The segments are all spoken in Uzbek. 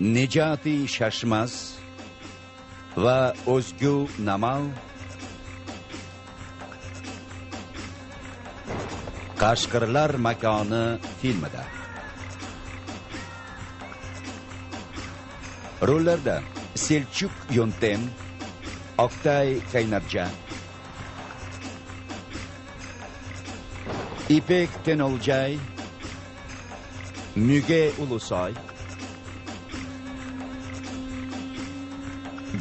Necati Şaşmaz va O'zgu Namal Qashqirlar makoni filmida. Rollarda Selçuk Yöntem, Oktay Kaynarca, İpek Tenolcay, Müge Ulusoy,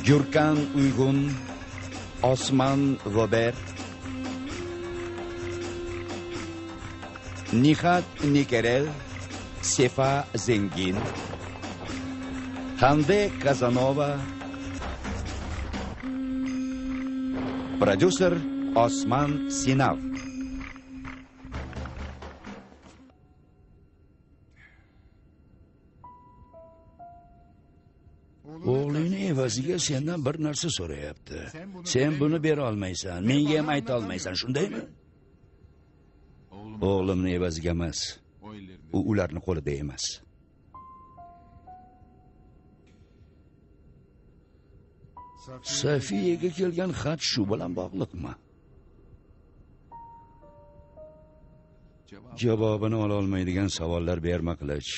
Gürkan Uygun, Osman Weber, Nihat Nikerel, Sefa Zengin, Hande Kazanova, prodyuser Osman Sinav. O'g'lingni evaziga sendan bir narsa so'rayapti. Sen buni bera olmaysan, menga ham ayta olmaysan, shundaymi? O'g'limni evaziga emas. U ularni qo'lida emas. Safiyaga kelgan xat shu bilan bog'liqmi? Javobini ola olmaydigan savollar berma, Qilich.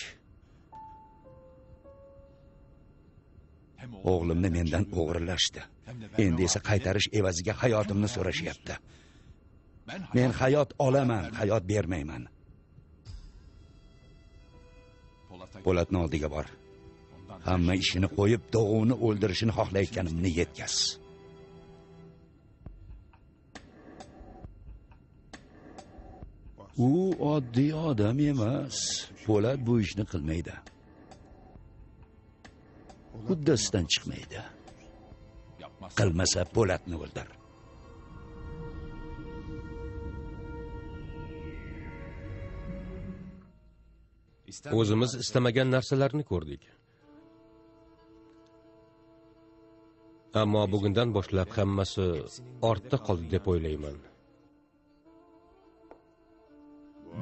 O'g'limni mendan o'g'irlashdi. Endi esa qaytarish evaziga hayotimni so'rashyapti. Men hayot olaman, hayot bermayman. Po'latni oldiga bor. Hamma ishini qo'yib, Dog'uvni o'ldirishini xohlayotganimni yetkaz. U oddiy odam emas. Po'lat bu ishni qilmaydi. Uddasidan chiqmaydi. Qilmasa Po'latni o'ldir. O'zimiz istamagan narsalarni ko'rdik. Ammo bugundan boshlab hammasi ortda qoldi deb o'ylayman.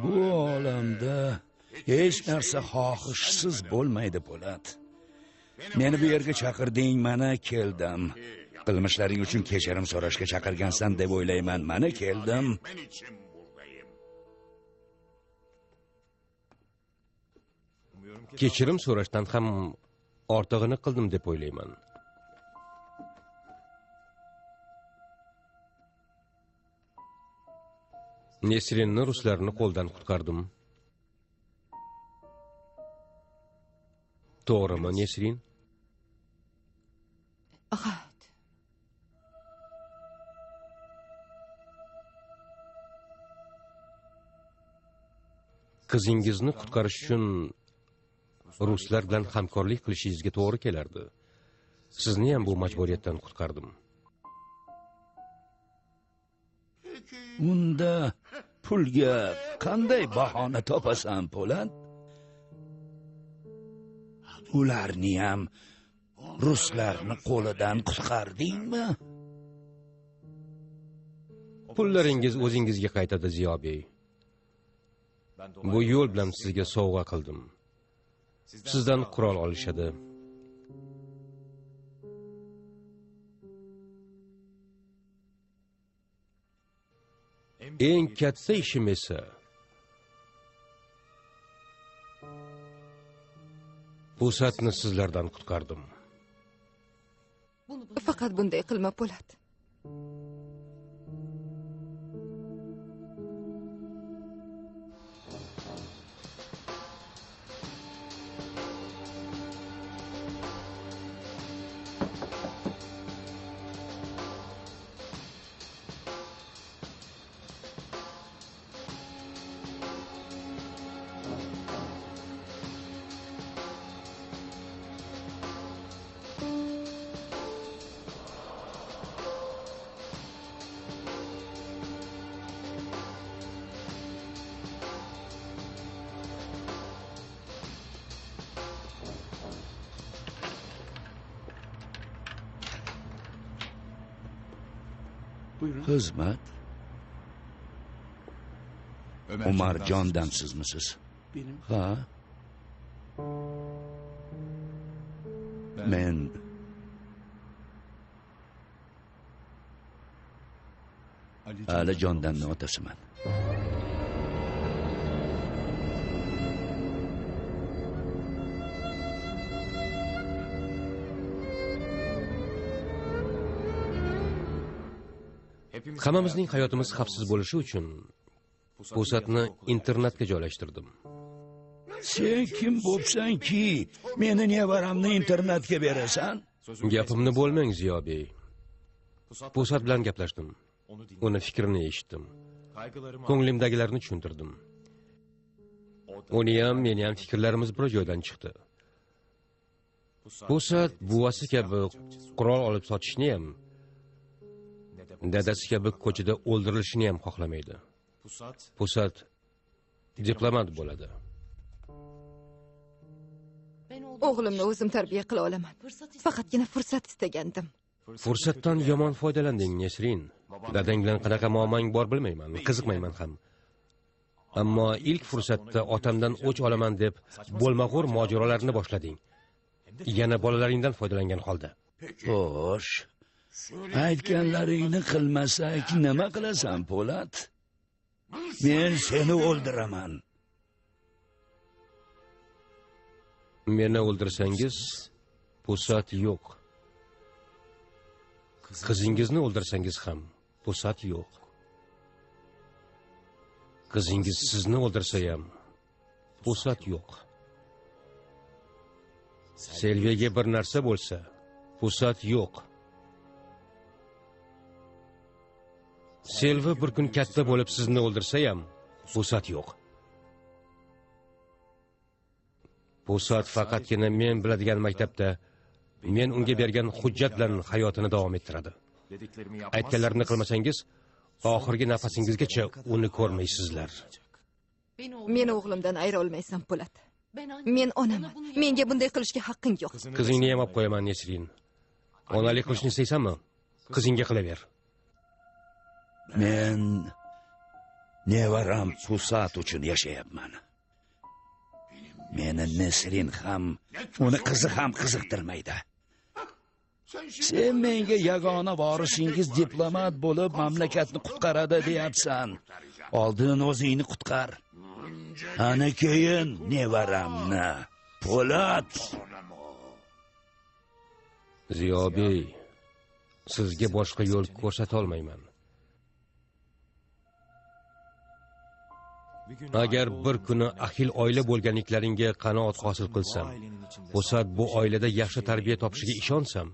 Bu olamda hech narsa xohishsiz bo'lmaydi, Po'lat. Meni bu yerga chaqirding, mana keldim. Qilmishlaring uchun kechirim so'rashga chaqirgansan deb o'ylayman, mana keldim. Kechirim so'rashdan ham ortig'ini qildim deb o'ylayman. Nesrinni ruslarni qo'ldan qutqardim. To'g'rimi, Nesrin? Evet. Qizingizni qutqarish uchun ruslar bilan hamkorlik qilishingizga to'g'ri kelardi. Sizni ham bu majburiyatdan qutqardim. Unda pulga qanday bahona topasan, Po'lat? Ularni ham ruslarni qo'lidan qutqardingmi? Pullaringiz o'zingizga qaytadi, Ziyo bey. Bu yo'l bilan sizga sovg'a qildim. Sizdan qurol olishadi. Eng katta ishim esa Pusatni sizlardan qutqardim. Faqat bunday qilma, Po'lat. Xizmat. Umarjondan sizmisiz? Ha. Men Ali Jondanning otasiman. Hammamizning hayotimiz xavfsiz bo'lishi uchun Pusatni internatga joylashtirdim. Sen kim bo'psanki, meni nevaramni internatga berasan? Gapimni bo'lmang, Ziyobey. Pusat bilan gaplashdim. Uni fikrini eshitdim. Ko'nglimdagilarni tushuntirdim. Uni ham, meni ham fikrlarimiz bir joydan chiqdi. Pusat buvasi kabi qurol olib sotishni ham, dadasi kabi ko'chada o'ldirilishini ham xohlamaydi. Pusat diplomat bo'ladi. O'g'limni o'zim tarbiya qila olaman. Faqatgina fursat istagandim. Fursatdan yomon foydalanding, Nesrin. Dadang bilan qanaqa muammoing bor bilmayman, qiziqmayman ham. Ammo ilk fursatda otamdan o'ch olaman deb bo'lmag'ur mojarolarni boshlading. Yana bolalaringdan foydalangan holda. Xo'sh. Aytganlaringni qilmasak nima qilasan, Po'lat? Men seni o'ldiraman. Meni o'ldirsangiz, Pusat yo'q. Qizingizni o'ldirsangiz ham Pusat yo'q. Qizingiz sizni o'ldirsa ham Pusat yo'q. Selviga bir narsa bo'lsa, Pusat yo'q. Selvi bir kun katta bo'lib sizni o'ldirsa ham Pusat yo'q. Pusat faqatgina men biladigan maktabda men unga bergan hujjat bilan hayotini davom ettiradi. Aytganlarimni qilmasangiz, oxirgi nafasingizgacha uni ko'rmaysizlar. Meni o'g'limdan ayra olmaysan, Po'lat. Men onaman. Menga bunday qilishga haqqing yo'q. Qizingni ham olib qo'yaman, Nesrin. Onalik qilishni istaysanmi? Qizingga qilaver. Men nevaram Pusat uchun yashayapman. Meni Nesrin ham, uni qizi ham qiziqtirmaydi. Sen menga yagona vorisingiz diplomat bo'lib mamlakatni qutqaradi deyapsan. Oldin o'zingni qutqar. Ana keyin nevaramni. Po'lat. Ziyobey, sizga boshqa yo'l ko'rsata olmayman. Agar bir kuni ahil oila bo'lganliklaringga qanoat hosil qilsam, Pusat bu oilada yaxshi tarbiya topishiga ishonsam,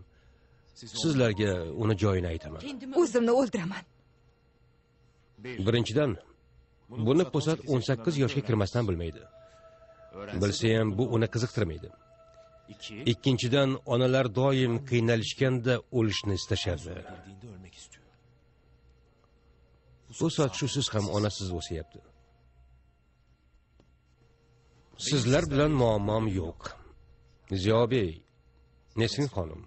sizlarga uni joyini aytaman. O'zimni o'ldiraman. Birinchidan, buni Pusat 18 yoshga kirmasdan bilmaydi. Bilsa ham bu uni qiziqtirmaydi. Ikkinchidan, onalar doim qiynalishganda o'lishni istashadi. Pusat shusiz ham onasiz o'syapti. Sizlar bilan muammom yo'q. Ziyobey, Nesrin xonim.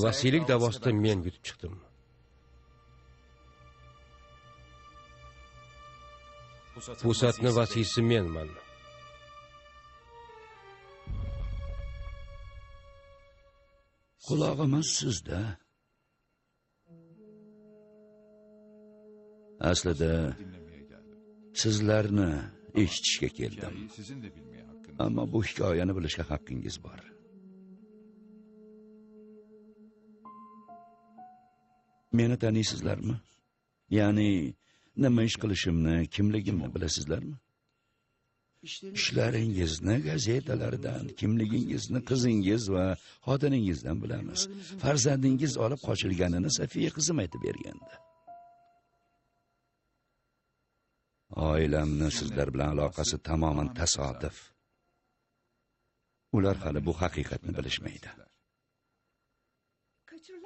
Vasiylik da'vosida men yutib chiqdim. Pusatni vasiysi menman. Qulog'imiz sizda. Aslida sizlarni eshitishga keldim. Ammo bu hikoyani bilishga haqqingiz bor. Meni taniysizlarmi? Ya'ni nima ish qilishimni, kimligimni bilasizlarmi? Ishlaringizni gazetalardan, kimligingizni qizingiz va xotiningizdan bilamiz. Farzandingiz olib qochilganini Safiya qizim aytib bergandi. Oilamni sizlar bilan aloqasi tamoman tasodif. Ular hali bu haqiqatni bilishmaydi.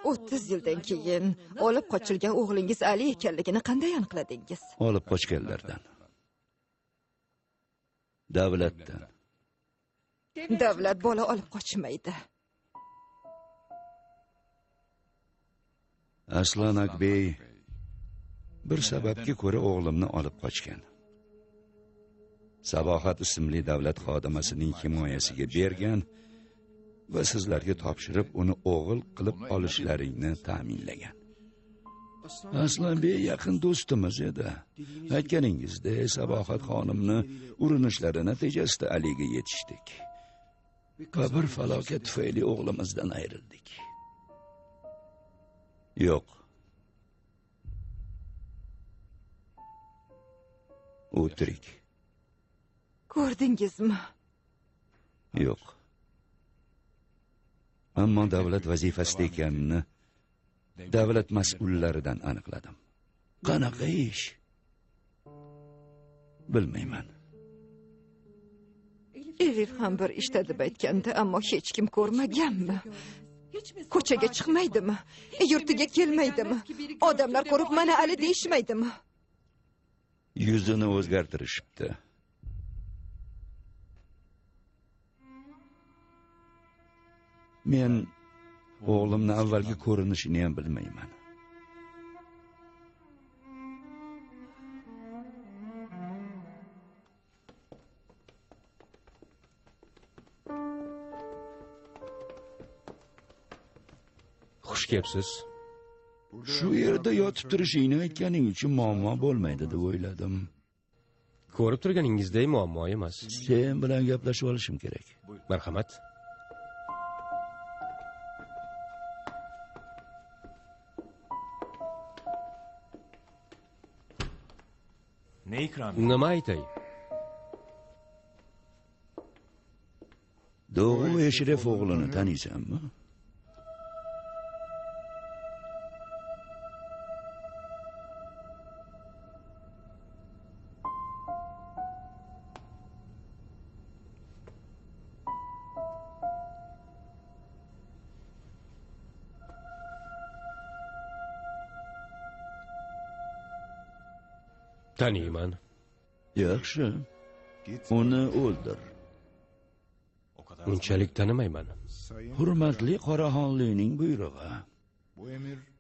30 yildan keyin olib qochilgan o'g'lingiz Ali ekanligini qanday aniqladingiz? Olib qochganlardan. Davlatdan. Davlat bola olib qochmaydi. Aslan Akbey bir sababga ko'ra o'g'limni olib qochgan. Sabohat ismli davlat xodimasining himoyasiga bergan Va sizlarga topshirib, uni o'g'il qilib olishlaringni ta'minlagan. Aslanbey yaqin do'stimiz edi. Aytganingizdek, Sabohat xonimni urinishlari natijasida Aliga yetishdik. Va bir falokat tufayli o'g'limizdan ayrildik. Yo'q. U tirik. Ko'rdingizmi? Yo'q. Ammo davlat vazifasida ekanini davlat mas'ullaridan aniqladim. Qanaqa ish? Bilmayman. Elif ham bir ishda deb aytgandi, ammo hech kim ko'rmaganmi? Ko'chaga chiqmaydimi? Yurtiga kelmaydimi? Odamlar ko'rib mana Ali deyishmaydimi? Yuzini o'zgartirishibdi. Men o'g'limni avvalgi ko'rinishini ham bilmayman. Xush kelibsiz. Shu yerda yotib turishingni aytganing uchun muammo bo'lmaydi deb o'yladim. Ko'rib turganingizdek muammo emas. Sen bilan gaplashib olishim kerak. Marhamat. Nima aytay? Doğu Eşref o'g'lini taniysanmi? Taniyman. Yaxshi. Uni o'ldir. Unchalik tanimayman. Hurmatli Qoraxonlining buyrug'i.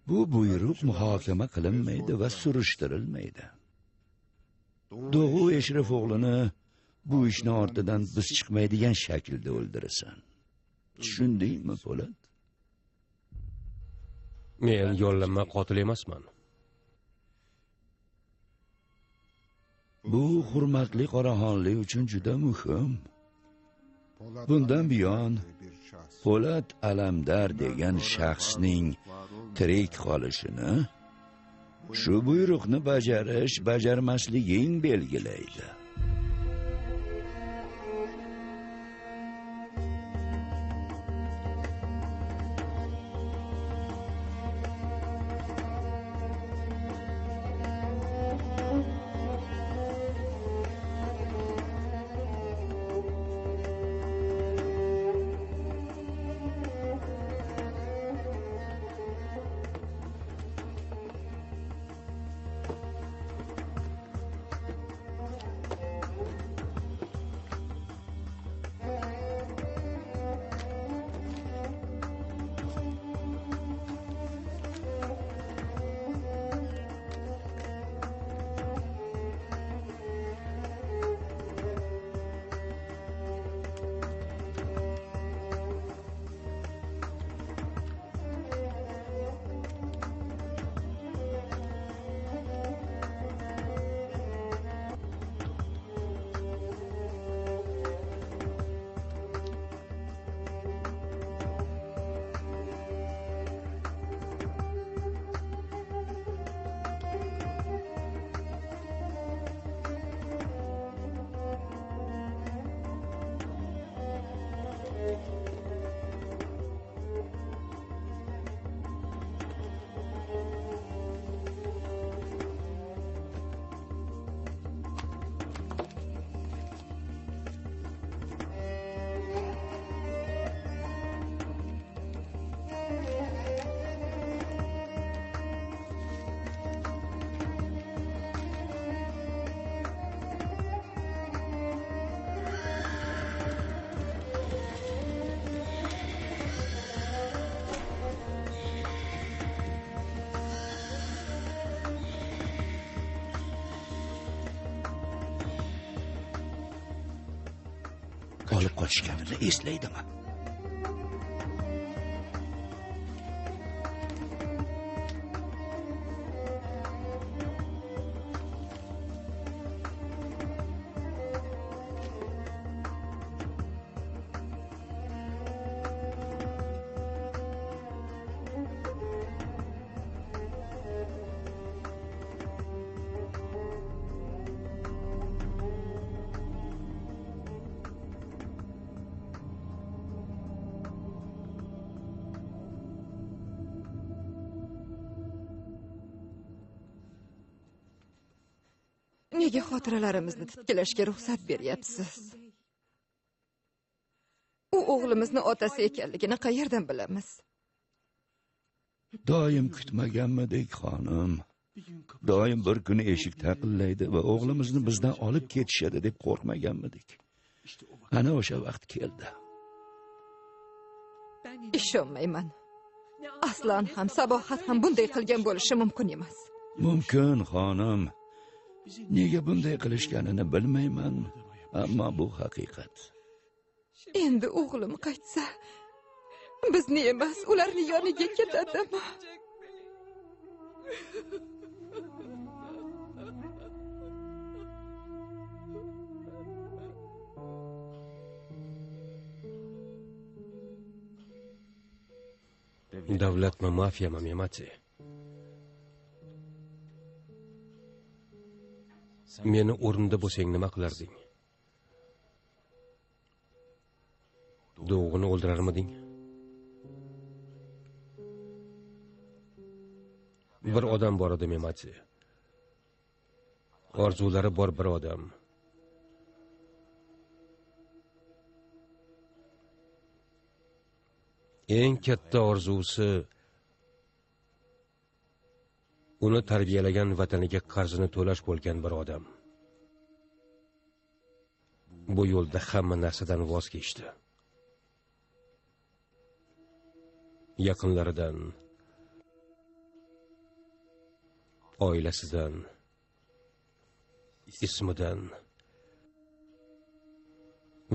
Bu buyruq muhokama qilinmaydi va surishtirilmaydi. Doğu Eşref o'g'lini bu ishni ortidan biz chiqmaydigan shaklda o'ldirasan. Tushundingmi, Po'lat? Men yollanma qotil emasman. Bu hurmatli Qoraxonli uchun juda muhim. Bundan buyon Po'lat Alamdar degan shaxsning tirik qolishini shu buyruqni bajarish bajarmasliging belgilaydi. Olib qochishganini eslaydimi? Nega xotiralarimizni titkilashga ruxsat beryapsiz? U o'g'limizni otasi ekanligini qayerdan bilamiz? Doim kutmaganmidik, xonim. Doim bir kuni eshik taqillaydi va o'g'limizni bizdan olib ketishadi deb qo'rqmaganmidik. Ana o'sha vaqt keldi. Ishonmayman. Aslan ham, Sabohat ham bunday qilgan bo'lishi mumkin emas. Mumkin, xonim. Nega bunday qilishganini bilmayman, ammo bu haqiqat. Endi o'g'lim qaytsa, bizni emas, ularni yoniga ketadimi? Davlatmi, mafiyami, Memati? Meni o'rnimda bo'lsang nima qilarding? Do'g'ini o'ldirarmiding? Bir odam bor edi, Memati. Orzulari bor bir odam. Eng katta orzusi uni tarbiyalagan vataniga qarzini to'lash bo'lgan bir odam. Bu yo'lda hamma narsadan voz kechdi. Yaqinlaridan, oilasidan, ismidan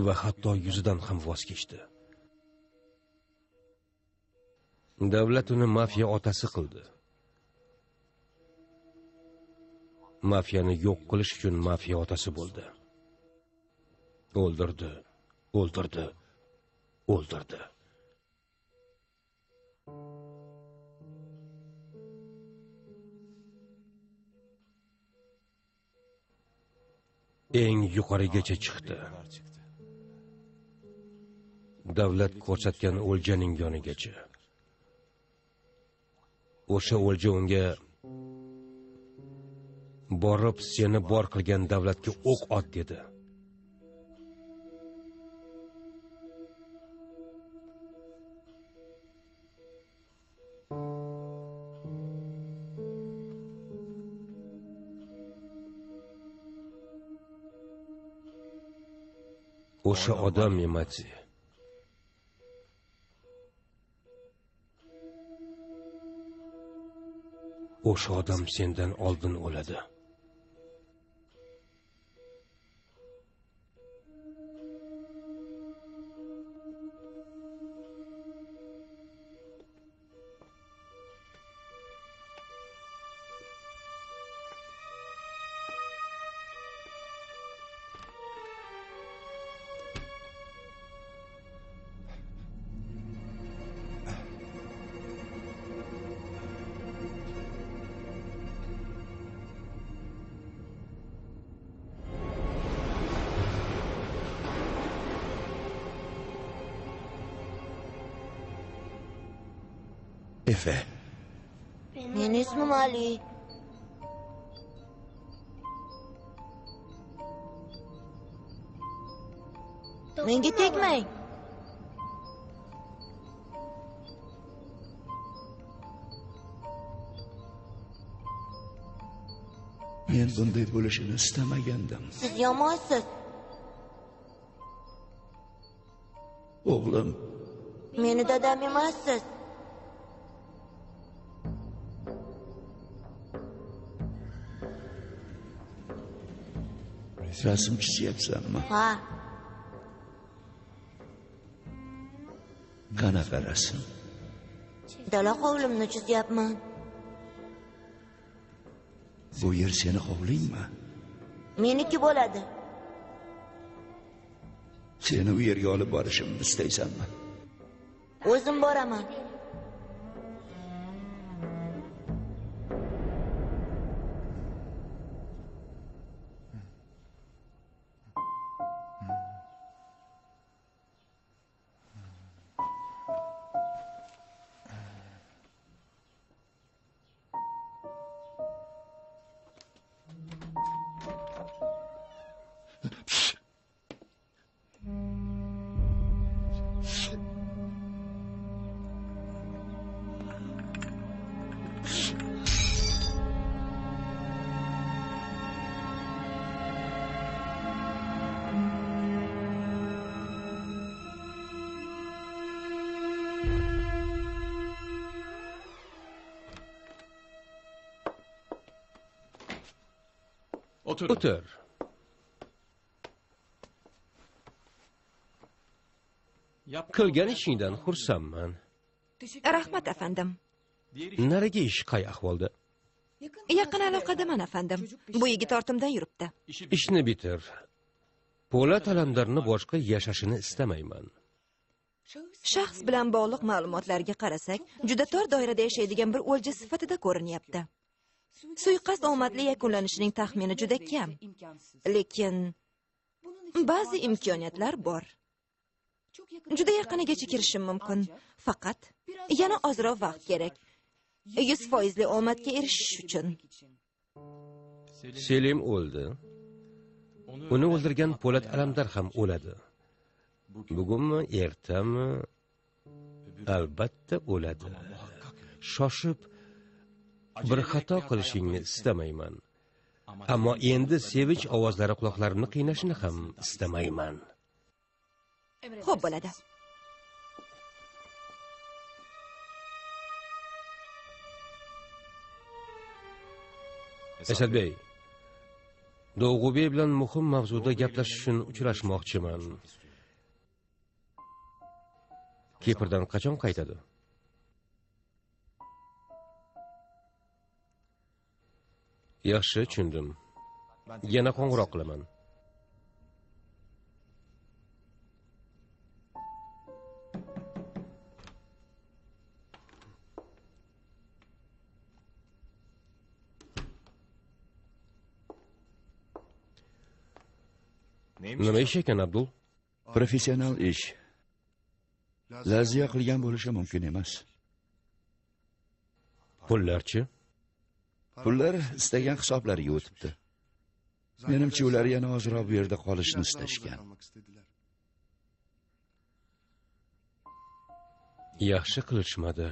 va hatto yuzidan ham voz kechdi. Davlat uni mafiya otasi qildi. Mafiyani yo'q qilish uchun mafiya otasi bo'ldi. O'ldirdi, o'ldirdi, o'ldirdi. Eng yuqorigacha chiqdi. Davlat ko'rsatgan o'ljaning yonigacha. O'sha o'lja unga borib seni bor qilgan davlatga o'q ot dedi. O'sha odam Memati. O'sha odam sendan oldin o'ladi. Efe. Meni ismim Ali. Menga tegmang. Men bunday bo'lishini istamagandim. Siz yomonsiz. O'g'lim. Meni dadam emassiz. Rasm chizyapsanmi? Ha. Qanaqa rasm? Dala hovlimni chizyapman. Bu yer seni hovlingmi? Meniki bo'ladi. Seni u yerga olib borishimni istaysanmi? O'zim boraman. O'tir. Qilgan ishingdan xursandman. Rahmat afandim. Narigi ish qay ahvolda? Yaqin aloqadaman afandim. Bu yigit ortimdan yuribdi. Ishni bitir. Po'lat Alamdarni boshqa yashashini istamayman. Shaxs bilan bog'liq ma'lumotlarga qarasak, juda tor doirada yashaydigan bir o'lja sifatida ko'rinyapti. Suiqasd omadli yakunlanishining taxmini juda kam. Lekin ba'zi imkoniyatlar bor. Juda yaqinigacha kirishim mumkin. Faqat yana ozroq vaqt kerak. 100% omadga erishish uchun. Selim o'ldi. Uni o'ldirgan Po'lat Alamdar ham o'ladi. Bugunmi, ertami, albatta o'ladi. Shoshib bir xato qilishingni istamayman. Ammo endi sevinch ovozlari quloqlarimni qiynashini ham istamayman. Xo'p bo'ladi. Asadbey, Doğubey bilan muhim mavzuda gaplashish uchun uchrashmoqchiman. Kiprdan qachon qaytadi? Yaxshi, tushundim. Yana qo'ng'iroq qilaman. Nima ish ekan, Abdul? Professional ish. Laziya qilgan bo'lishi mumkin emas. Pullarchi? Pullar istagan hisoblariga o'tibdi. Menimcha ular yana ozroq bu yerda qolishni istashgan. Yaxshi qilishmadi.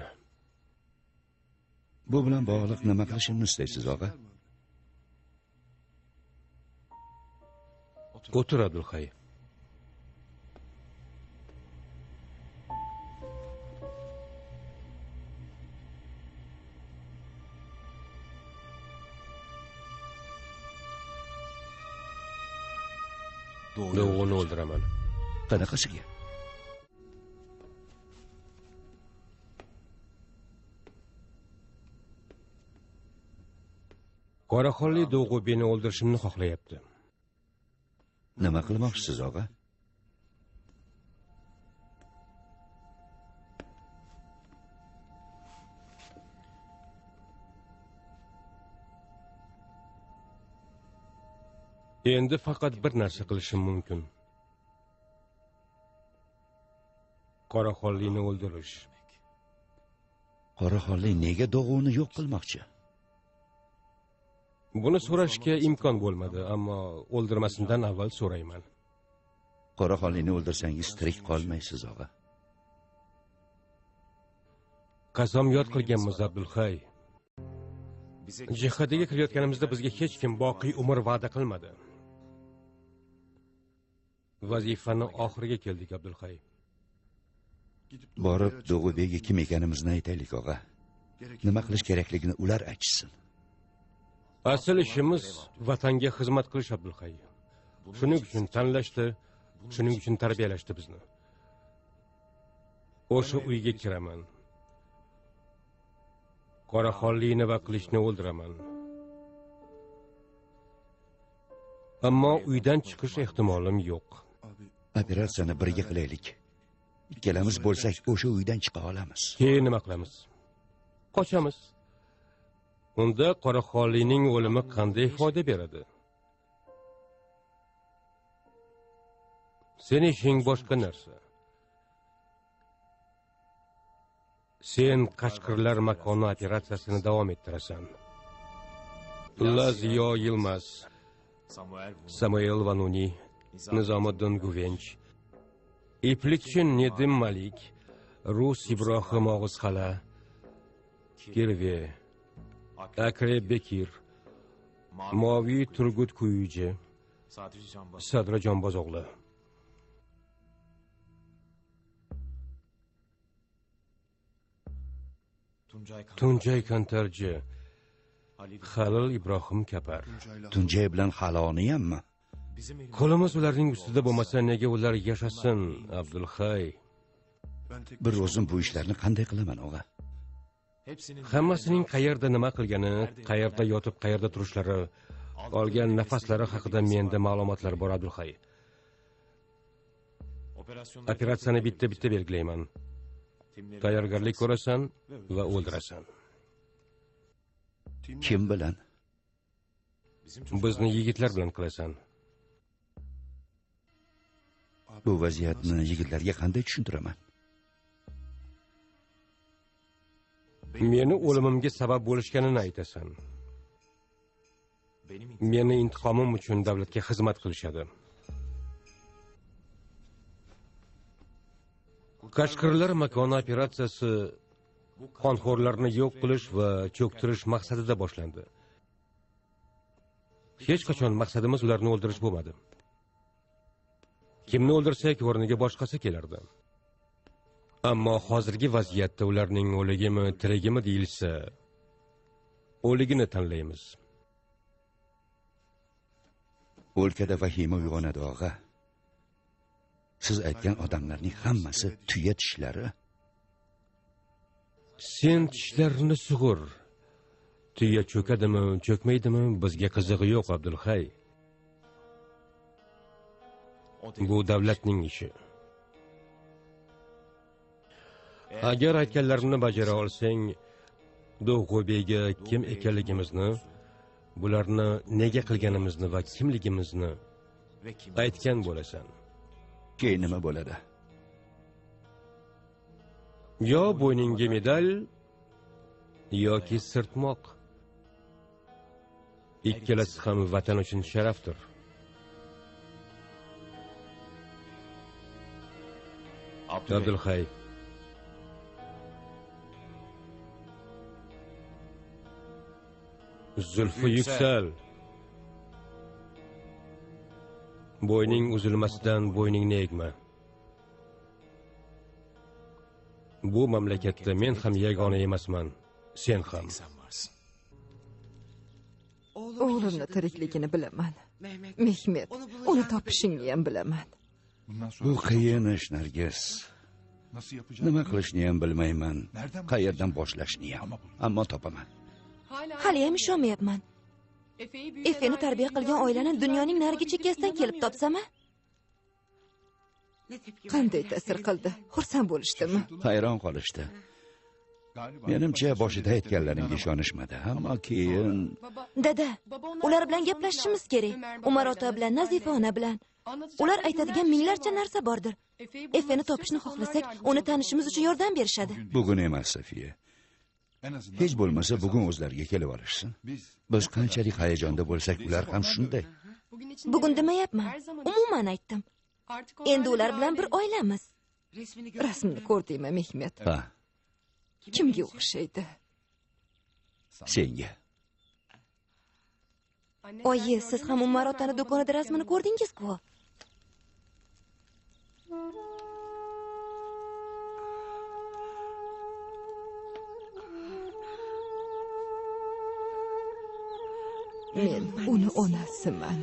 Bu bilan bog'liq nima qilishimni istaysiz, og'a? O'tir, Abdulhay. Doğu'ni o'ldiraman. Qanaqasiga? Qoraxonli Doğubeyni o'ldirishimni xohlayapti. Nima qilmoqchisiz, og'a? Endi faqat bir narsa qilishim mumkin. Qoraxonlini o'ldirish. Qoraxonli nega Doğu'ni yo'q qilmoqchi? Buni so'rashga imkon bo'lmadi, ammo o'ldirmasimdan avval so'rayman. Qoraxonlini o'ldirsangiz tirik qolmaysiz, og'a. Qasamyod qilganmiz, Abdulhay. Jihadga kirayotganimizda bizga hech kim boqiy umr va'da qilmadi. Vazifani oxiriga keldik, Abdulhay. Borib Doğubeyga kim ekanimizni aytaylik, og'a. Nima qilish kerakligini ular aytishsin. Asl ishimiz vatanga xizmat qilish, Abdulhay. Shuning uchun tanlashdi, shuning uchun tarbiyalashdi bizni. O'sha uyga kiraman. Qoraxonlikni va qilichni o'ldiraman. Ammo uydan chiqish ehtimolim yo'q. Operatsiyani birga qilaylik. Ikkalamiz bo'lsak o'sha uydan chiqa olamiz. Keyin nima qilamiz? Qochamiz. Unda Qoraxonlining o'limi qanday foyda beradi? Seni ishing boshqa narsa. Sen Qashqirlar makoni operatsiyasini davom ettirasan. Laziyo Yilmaz, Samuel Vanuni, Nizomiddin Guvench, Iplikchi Nedim Malik, Rus Ibrohim Og'izxala, Kirve, Akrep Bekir, Moviy Turgut Kuyuji, Sadra Jonbozo'g'li. Tuncay Kantarcı, Halil Ibrohim Kapar. Tuncay bilan Haloniyammi? Qo'limiz ularning ustida bo'lmasa, nega ular yashasin, Abdulhay? Bir o'zim bu ishlarni qanday qilaman, og'a? Hammasining qayerda nima qilgani, qayerda yotib, qayerda turishlari, olgan nafaslari haqida menda ma'lumotlar bor, Abdulhay. Operatsiyani bitta-bitta belgilayman. Tayyorgarlik ko'rasan va o'ldirasan. Kim bilan? Bizni yigitlar bilan qilasan. Bu vaziyatni yigitlarga qanday tushuntiraman? Meni o'limimga sabab bo'lishganini aytasan. Meni intiqomim uchun davlatga xizmat qilishadi. Qashqirlar makoni operatsiyasi qonxo'rlarni yo'q qilish va cho'ktirish maqsadida boshlandi. Hech qachon maqsadimiz ularni o'ldirish bo'lmadi. Kimni o'ldirsak, o'rniga boshqasi kelardi. Ammo hozirgi vaziyatda ularning o'ligimi, tirigimi deyilsa, o'ligini tanlaymiz. O'lkada vahima uyg'onadi, og'a. Siz aytgan odamlarning hammasi tuya tishlari. Sen tishlarini sug'ur. Tuya cho'kadimi, cho'kmaydimi, bizga qizig'i yo'q, Abdulhay. Bu davlatning ishi. Agar aytganlarimni bajara olsang, Do'g'ubeyga kim ekanligimizni, bularni nega qilganimizni va kimligimizni aytgan bo'lasan. Keyin nima bo'ladi? Yo bo'yningga medal yoki sirtmoq. Ikkalasi ham vatan uchun sharafdir. Abdulhay, Zulfi Yüksel, bo'yning uzilmasidan bo'yningni egma. Bu mamlakatda men ham yagona emasman, sen ham. O'g'limni tirikligini bilaman. Mehmet, uni topishingni ham bilaman. Bu qiyin ish, Nargiz. Nima qilishni ham bilmayman, qayerdan boshlashni ham, ammo topaman. Hali ham ishonmayapman. Efeni tarbiya qilgan oilani dunyoning narigi chekkasidan kelib topsam-a? Qanday ta'sir qildi? Xursand bo'lishdimi? Hayron qolishdi. Menimcha boshida aytganlarimga ishonishmadi, ammo keyin... Dada, ular bilan gaplashishimiz kerak. Umar ota bilan, Nazifa ona bilan. Ular aytadigan minglarcha narsa bordir. Efeni topishni xohlasak, uni tanishimiz uchun yordam berishadi. Bugun emas, Sofiya. Hech bo'lmasa bugun o'zlariga kelib olishsin. Biz qanchalik hayajonda bo'lsak, ular ham shunday. Bugun demayapman, umuman aytdim. Endi ular bilan bir oilamiz. Rasmini ko'rdingmi, Mehmet? Ha. Kimga o'xshaydi? Senga. Oyi, siz ham Umar otani do'konida rasmini ko'rdingiz-ku. Men uni onasiman.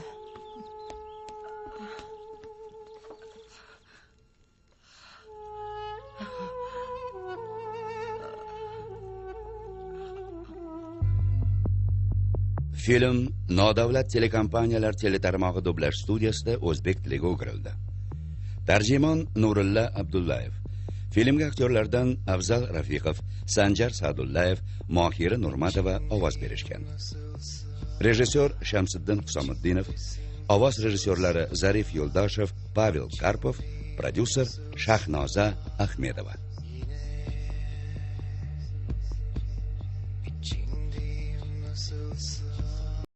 Film nodavlat telekompaniyalar teletarmog'i dublyaj studiyasida o'zbek tiliga o'girildi. Tarjimon Nurilla Abdullayev. Filmga aktyorlardan Afzal Rafiqov, Sanjar Sa'dullayev, Mohira Nurmatova ovoz berishgan. Rejissor Shamsiddin Husomiddinov, ovoz rejissyorlari Zarif Yo'ldoshev, Pavel Karpov, prodyuser Shahnoza Ahmedova.